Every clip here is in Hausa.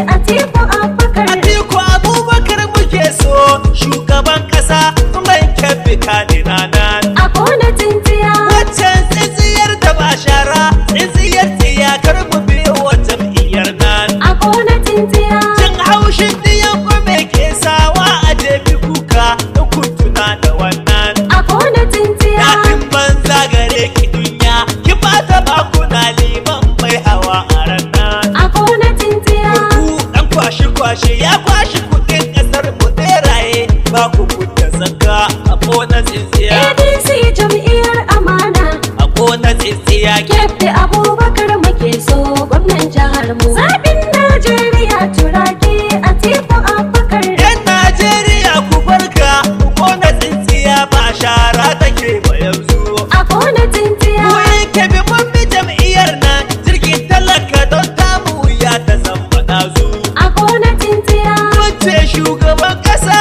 Atiku Abubakar. Atiku Abubakar muke so, shugaban kasa mai Kebbi kadina nan. A kona tsintsiya. Waccan tsintsiyar da ba shara, tsintsiyar tsiya, kar mu biyo wa jam'iyyar nan. A kona tsintsiya. Jin haushin diyan me ke sawa a jefi kuka in kun tuna da wannan. A kona tsintsiya. Daɗin banza gare ki dunya, ki bata bakuna liman mai hawa a ranar. A kona tsintsiya. Ku dan kwashi kwashi ya kwashi kuɗin ƙasar mu, beraye ba ku kudda zakka, a kona tsintsiya. ADC jam'iyyar amana. A kona tsintsiya. Kebbi Abubakar muke so, gwamnan jihar mu. Zaɓin Najeriya, Turaki Atiku Abubakar. Yan Najeriya ku farka, ku kona tsintsiya, ba shara take ba yanzu. A kona tsintsiya. Mu yi Kebbi mun bi jam'iyyar nan, jirgin talaka don tamu ya ta zamba ɗazu. A kona tsintsiya. Mun ce shugaban ƙasa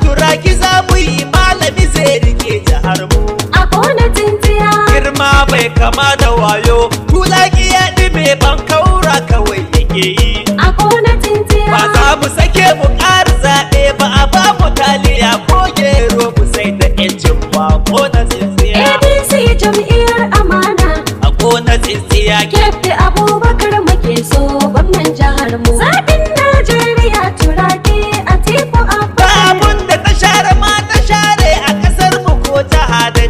Turaki za mu yi, malami zai rike jihar mu. A kona tsintsiya. Girma bai kama da wayo, tulaki ya ɗime, ban kaura kawai yake yi. A kona tsintsiya. Ba za mu sake mu ƙara zaɓe ba, a ba mu taliya ko gero mu sai da ƴancin ba ko na tsintsiya. ADC jam'iyyar amana. A kona tsintsiya. Kebbi Abubakar muke so, gwamnan jihar mu. Zaɓin Najeriya, Turaki Atiku Ba Abubakar. Abun da ta share ma ta share a ƙasar mu ko jiha da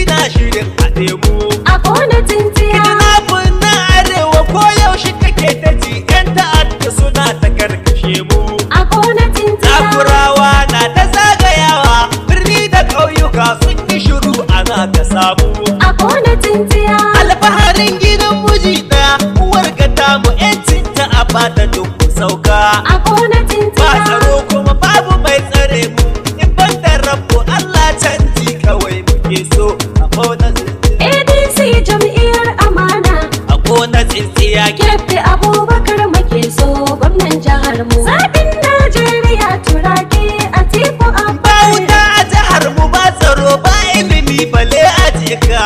na shirin haɗe mu. A kona tsintsiya. Kidnapping na arewa ko yaushe kake ta ji, 'yan ta'adda suna ta karkashe mu. A kona tsintsiya. Takurawa na ta zagayawa birni da ƙauyuka, sun yi shiru ana ta samu. A kona tsintsiya. Alfaharin gidan miji ɗaya, uwar gata mu 'yancin ta a bata duk mu sauka. A kona Ba tsintsiya. tsaro kuma babu mai tsare mu, in ban da rabu Allah, canji kawai muke so, a kona tsintsiya. ADC jam'iyyar amana. A kona tsintsiya. Kebbi Abubakar muke so, gwamnan jihar mu. Zaɓin Najeriya, Turaki Atiku Ba Abubakar. wuta a jihar mu, ba tsaro, ba ilimi bale a jika.